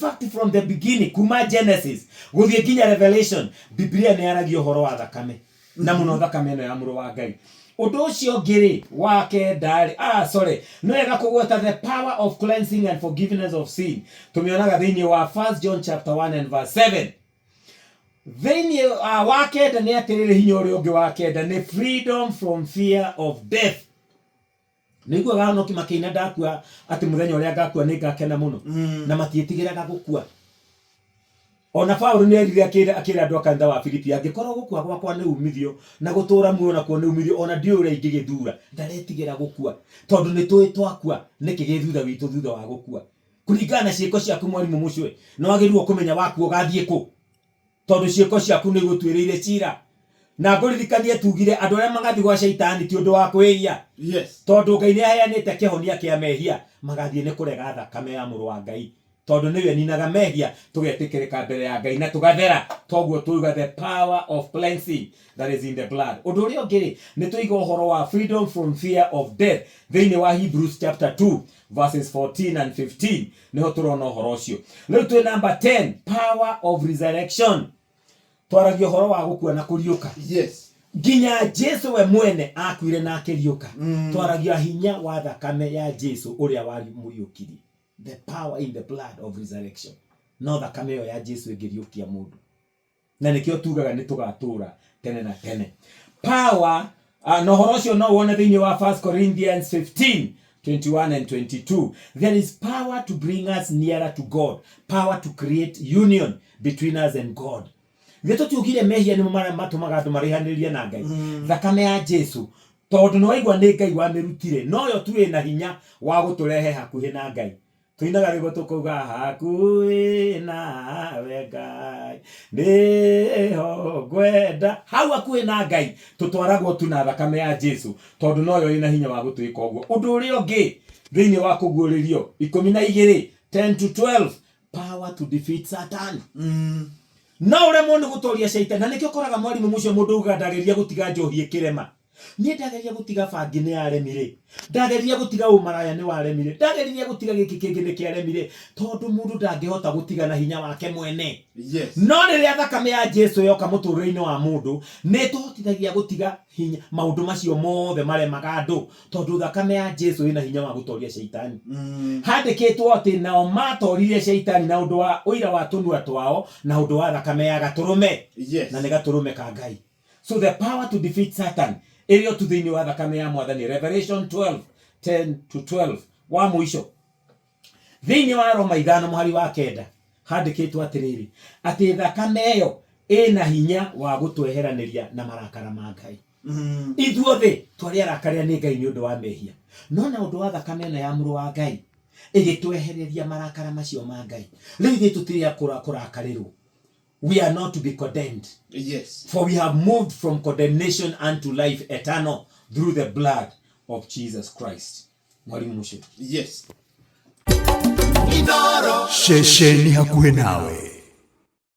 Fact, from the beginning, kuma Genesis gũthiĩ nginya Revelation, Biblia nĩ yaragia ũhoro wa thakame, na mũno thakame ĩno ya Mũrũ wa Ngai. Ũndũ ũcio ũngĩ rĩ, wa kenda rĩ, ah, sorry, nĩ wega kũgweta the power of cleansing and forgiveness of sin. Tũmĩonaga thĩinĩ wa 1 John chapter 1 and verse 7. Thĩinĩ wa kenda nĩ atĩrĩrĩ, hinya ũrĩa ũngĩ wa kenda nĩ freedom from fear of death. Nĩiguaga ahonoki makĩina, "Ndakua, atĩ mũthenya ũrĩa ngakua nĩ ngakena mũno," na matiĩtigĩraga gũkua. Ona Paũlũ nĩ erire, akĩra andũ a kanitha wa Filipi, "Angĩkorwo gũkua gwakwa nĩ umithio na gũtũra muoyo nakuo nĩ umithio, ona ndiũĩ ũrĩa ingĩgĩthura." Ndaretigĩra gũkua tondũ nĩ tũĩ twakua nĩkĩ gĩ thutha witũ thutha wa gũkua. Kũringana na ciĩko ciaku, mwarimũ mũcwe, nĩ wagĩrĩirwo kũmenya wakua ũgathiĩ kũ, tondũ ciĩko ciaku nĩ igũtuĩrĩire cira. Na ngũririkanie tugire andũ arĩa magathiĩ gwa Caitani ti ũndũ wa kwĩhia, tondũ Ngai nĩ aheanĩte kĩhonia kĩa mehia. Magathiĩ nĩ kũrega thakame ya Mũrũ wa Ngai, tondũ nĩwe ninaga mehia, tũgetĩkĩrĩka mbere ya Ngai na tũgathera. Toguo tuiga the power of cleansing that is in the blood. Ũndũ ũrĩa ũngĩ rĩ, nĩ tũiga ũhoro wa freedom from fear of death thĩinĩ wa Hebrews chapter 2 verses 14 and 15. Nĩho tũrona ũhoro ũcio. Rĩu twĩ number 10, power of resurrection. Twaragia ũhoro wa gũkua na kũriũka. Nginya Jesu we mwene akuire na akĩriũka. Twaragia hinya wa thakame ya Jesu ũrĩa wamũriũkirie, the power in the blood of resurrection. No thakame ĩyo ya Jesu ĩngĩriũkia mũndũ, na nĩkĩo tugaga nĩ tũgatũra tene na tene. Power na ũhoro ũcio no wone thĩinĩ wa 1 Corinthians 15 21 and 22. There is power to bring us nearer to God, power to create union between us and God. Githĩ tũtiugire mehia nĩmo marĩa matũmaga andũ maraihanĩrĩrie na Ngai? Thakame ya Jesu, tondũ nĩ waigua nĩ Ngai wamĩrutire, noyo tu ĩna hinya wa gũtũrehe hakuhĩ na Ngai. Tũinaga rwĩmbo tũkauga, "Hakuhĩ nawe Ngai nĩho ngwenda." Hau hakuhĩ na Ngai tũtwaragwo tu na thakame ya Jesu, tondũ noyo ĩna hinya wa gũtwĩka ũguo. Ũndũ ũrĩa ũngĩ, thĩinĩ wa Kũguũrĩrio 12 10 to 12, power to defeat Satan. No ũremwo nĩ gũtoria Caitani, na nĩkĩo ũkoraga, mwarimũ mũcio, mũndũ uga, "Ndageria gũtiga njohi ĩkĩrema, niĩ ndageria gũtiga bangi nĩ yaremire, ndageria gũtiga ũmaraya nĩ waremire, ndageria gũtiga gĩkĩ kĩngĩ nĩ kĩaremire," tondũ mũndũ ndangĩhota gũtiga na hinya wake mwene. No rĩrĩa thakame ya Jesu yoka mũtũrĩre-inĩ wa mũndũ, nĩ ĩtũhotithagia gũtiga hinya maũndũ macio mothe maremaga andũ, tondũ thakame ya Jesu ĩna hinya wa gũtoria Caitani. Handĩkĩtwo atĩ nao matoririe Caitani na ũndũ wa ũira wa tũnua twao na ũndũ wa thakame ya gatũrũme. Na nĩ gatũrũme ka Ngai. So the power to defeat Satan ĩrĩ o tu thĩinĩ wa thakame ya Mwathani, Revelation 12 10 to 12. Wa mũico, thĩinĩ wa Roma 5 mũhari wa 9, handĩkĩtwo atĩrĩrĩ, atĩ thakame ĩyo ĩna hinya wa gũtweheranĩria na marakara ma Ngai. Ithuothe twarĩ arakaria nĩ Ngai nĩ ũndũ wa mehia, no na ũndũ wa thakame ĩno ya Mũrũ wa Ngai ĩgĩtwehereria marakara macio ma Ngai. Rĩu ithuĩ tũtirĩ a kũrakarĩrwo. We are not to be condemned, for we have moved from condemnation unto life eternal through the blood of Jesus Christ. Mwalimu mũcio. Yes. Ceceni hakuhĩ nawe.